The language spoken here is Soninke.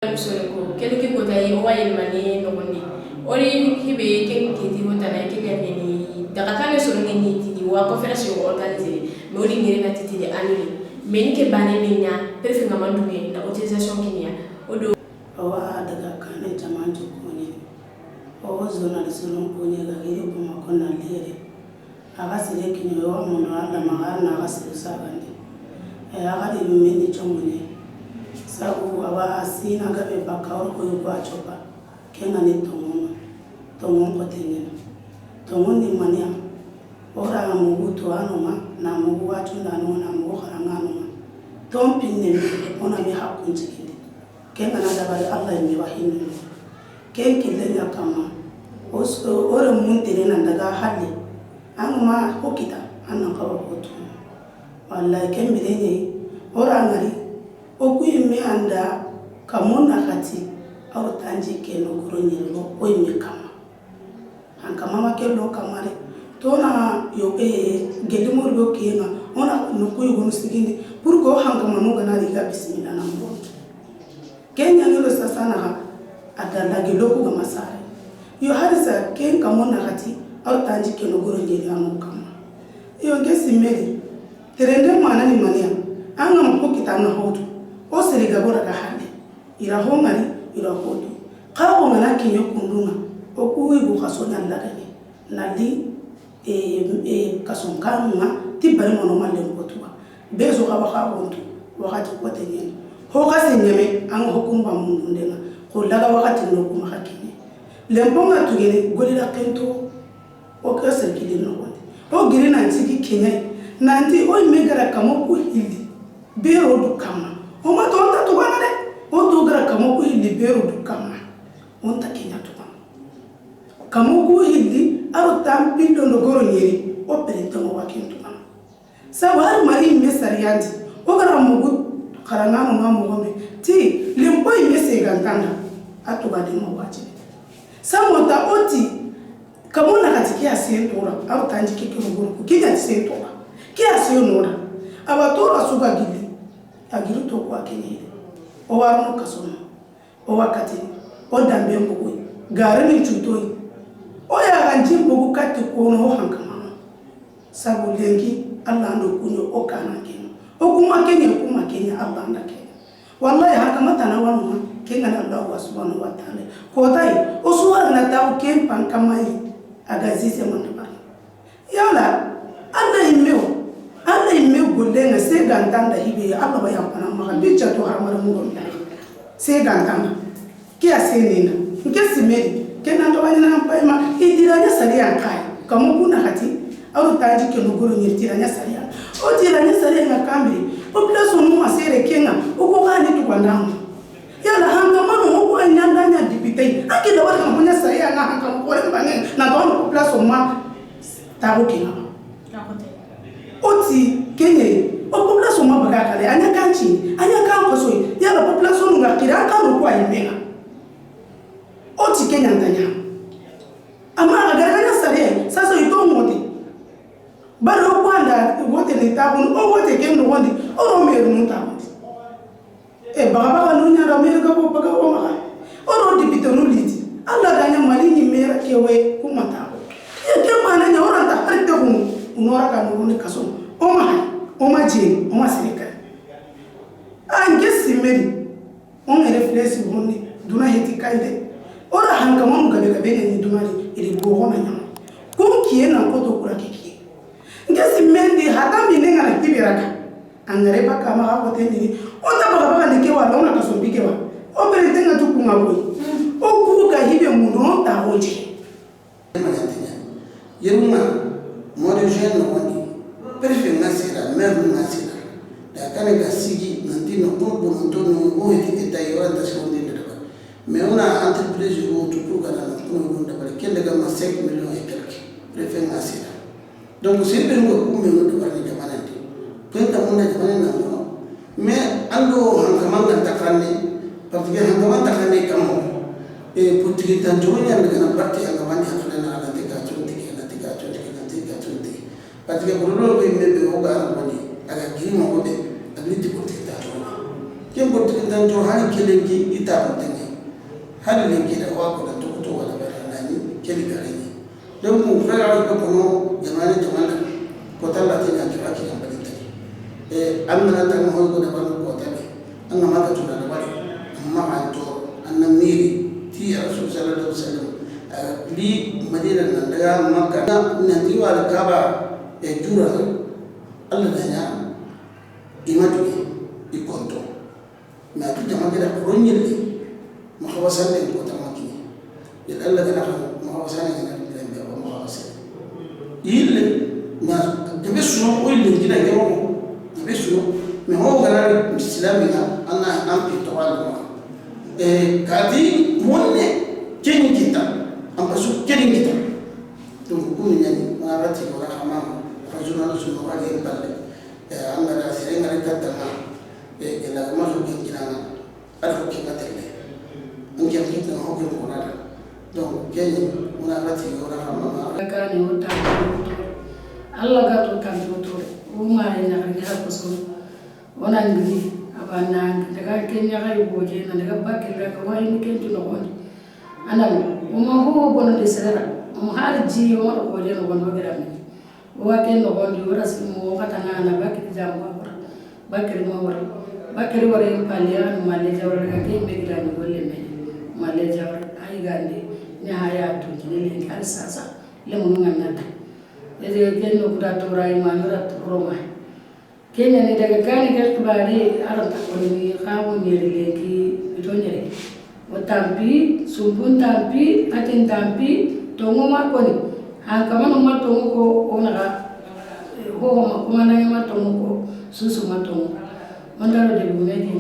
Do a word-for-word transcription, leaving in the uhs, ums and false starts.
Soro ko, kene ke kota yi, o wa yelmane noxondi. O ri hibe ken kiti ho tana ke ɲa ni daga kane soro ŋa ni tini wa conférence yo organisé. Mais o di ŋere na titini annulé. Mais ni ke bane me ɲa, préfet ŋa mandu me na autorisation kiniya. O do. O wa daga kane jaman to koni. O zona de soro koni ga giri kuma kona lere. A ga sire kiɲe yo, a mono a da maxa na a ga sire sagandi. E, a ga di lume ni comune. Sabu a wa a sina gabe baka o ro ko yugo a copa. Ke ŋa ni tonŋo ŋa. Tonŋo ko tengena. Tonŋo ni mania. O ra mugu to a no ma, na mugu watu nda no, na mugu xaranga no ma. Ton pinne mi, o na mi hakkun cikindi. Ken ga na dabari Allah yinme wa hinni. Ken kille ɲa kamma. O s-, o re mun tere nan daga halle. An ma ho kita, an nan kawa ko tu. Wallahi ken bire ɲi. O ra ngari. O ku yinme anda kamo na xati. Aw tanji ke no goro ɲi ro o yinme kamma. An kama ma ke lo kamare. To na yo, eh, geli mor go kiyenga. Ona no ku yugo no sigindi. Pour que o hankama no gana diga bismillah na mo. Ken ɲa ni lo sasa na ha. A da la gelo ku ga masare. Yo harisa ken kamo na xati. Aw tanji ke no goro ɲi ro no kamma. Yo ke simeri. Terende mana ni mania. An ga ma ko kita na hotu. O sere ga gora ga hande. I ra ho ŋari, i ra ho du. Xa o ŋa na kiɲe kundu ŋa, o ku yugo xaso ɲa lagane. Na li, e, e, kason kanu ŋa, ti bari mono mallen ko tuwa. Be so xa ba xa wontu, waxati ko te ɲeni. Ho xa se ɲeme, an ho kumba mundunde ŋa. Ko laga waxati no kuma xa kiɲe. Lempo ŋa tugene, goli la kento. O ke sere kili noxondi. O giri nan sigi kiɲe. Nanti o yinme gara kamo ku hilli. Bero du kamma. O ma to nta tugana de. O to gara kamo ku hilli bero du kamma. O nta kiɲa tugana. Kamo ku hilli, aro tampillo no goro ɲeri. O pere nta mo wakin tugana. Sabu hari mari yinme sariyandi, o gara mugu xarangano ma moxo me, ti lempo yinme segantanda, a tuga de ma wajibi. Sabu ta o ti, kamo na xati ke a sen tora, aw tanji ke ke moxo ko, ke ɲa ti sen tora, ke a sen nora, a wa tora suga gilli, a giri to ko a ke ɲi de, o warno kasono. O wakati, o dambe mbugu, gare ni cutoyi. O ya ganji mbugu kati kono o hankama. Sabu lenki, Allah ando kunyo o kana keno. O kuma kenya, kuma kenya, Allah anda kenya. Wallahi, hankama tana wanu ma, kenga na Allah wa subhanahu wa ta'ala. Kotai, o suwar na tawo ken pankama yi, a ga zize manda bari. Yala, Alla yimme wo, Alla yimme golle ŋa, se ga nta nda hibe, Alla wa yanfana maxa, bi ca to haramare muro nda. Se ga nta nda. Ke a se nena. Nke simedi, ke nan to wani nan payma, i tiranya sariya kai. Kamo kuna hati, aru tanji ke no goro ni tiranya sariya. O tiranya sariya ŋa kambi, population no masere kenga, o ko gani to kwandamo. Yala hankama no ko a ɲanda ɲa député. A ke da wala mo ɲa sariya na hankama ko le bange na don population ma ta ko kina. O ti kenye o population ma baga kale a ɲa kanci a ɲa kan ko so yala population nga kira kan ko ay menga. O ti kenya ntanya. Ama a ga ɲa sariya sa so ito moti. Bari o kwanda wote ni ta ko o wote ken no wondi o ro meru mun ta ko. E, baga baga nu ɲa da mere ga bo baga o maxa. O ro député nu liti. Alla ga ɲa Mali ni mere ke we kuma ta ko. Ye ke mana ɲa o ra ta har te ko. Unora ka no ne kaso. O ma hay, o ma je, o ma sirika. An ke simedi. On réfléchi honni duna heti kayde. O ra hankama mu gabe gabe ni duna ri iri bogo na ɲa. Kun kiye na ko to kura ke kiye. Nke simmendi hata mine ŋa na kibiraka. Angare baka ma ha ko tendini. O ta baka baka ni kewa, o na kaso bi kewa. O bere tenga tu kunga boy. O ku ka hibe muno ta hoje. Yerunga, mois de juin no wani. Préfet nga sera, maire nga sera. Da kane ga sigi, nanti no ko bono to no o heti eta yora ta so ndi da ba. Mais on a entreprise au tout pour gana no ko no da ba. Kende ga ma cinq millions et quelques. Préfet nga sera. Donc, c'est bien que pour nous, nous devons les demander. Quand on a demandé, non, non. Mais, ando hankaman ga takane, parce que hankaman takane kamo. Et pour que tant de gens ne parti hankaman ya fana na la teka chonti ke na teka chonti ke na teka chonti. Parce que pour le rôle que me be o ga wani, aga giri mo be, agri ti ko teka chonti. Ken ko tikintan to hani kelenki ita ko tenge. Hani lenki da wa ko da to to wala ba na ni keli gare ni. Donc, mun fara ko kono jamane jamane. Ko talla tin ya kira ki kan bari ta. E, an na tan ho ko da ban ko ta be. An ma ka tuna da bari. Amma an to, an na miri ti ya Rasul sallallahu alaihi wasallam. Eh, li Madina nan daga Makka na, na ti wa da Kaaba e jura. Allah da nya imatu i konto. Mais a ti jama ke da xoro ɲilli, maxa wasande ko tama kini. Il Allah gana xa maxa wasande gana lembe ko maxa wasande. Yille, na jabe suno o yille gina yemo. Jabe suno, mais ho gana silami na, an na an pi to wala ma. E, kati monne ken kita, an pasu ken kita. Donc, kunu ɲani, ma rati wala xama, fa journal suno wala balle. E, an ga da sere ngari katta ma. E, e la ma so ken kina na. Ada ko ken ka tele. An ken ken ko ko na da. Donc, ken ni, muna rati wala xama ma. Kani o ta. Allah ga to kan to to. O ma ina ga ko so. Wona ngiri, a ba na daga ken ɲaxa yi boje, na daga bakira ga wayi ni ken tu noxondi. Ana mo, o ma ho bono de serera, o ma hari ji, o ma ko je noxondi o gira mi. O wa ken noxondi, o rasi mo, o xata na na bakiri jamu wa wora. Bakiri ma wora. Bakiri wora en palle, an malle jawra daga ken be gira ni golle me. Malle jawra, ay gande, ni haya tu, ni le kar sasa, le mo ngana ta. Ede ken no kuda tora, i ma yora toro ma. Kenya ni daga kani ga tubari, a ra ta ko ni xa wo ni lenki, ito ni. O tampi, sumbun tampi, atin tampi, tongo ma ko ni. Han kamano ma tongo ko, o na ga, ho ho ma kuma na ma tongo ko, susu ma tongo. Onda ro de bu me ki.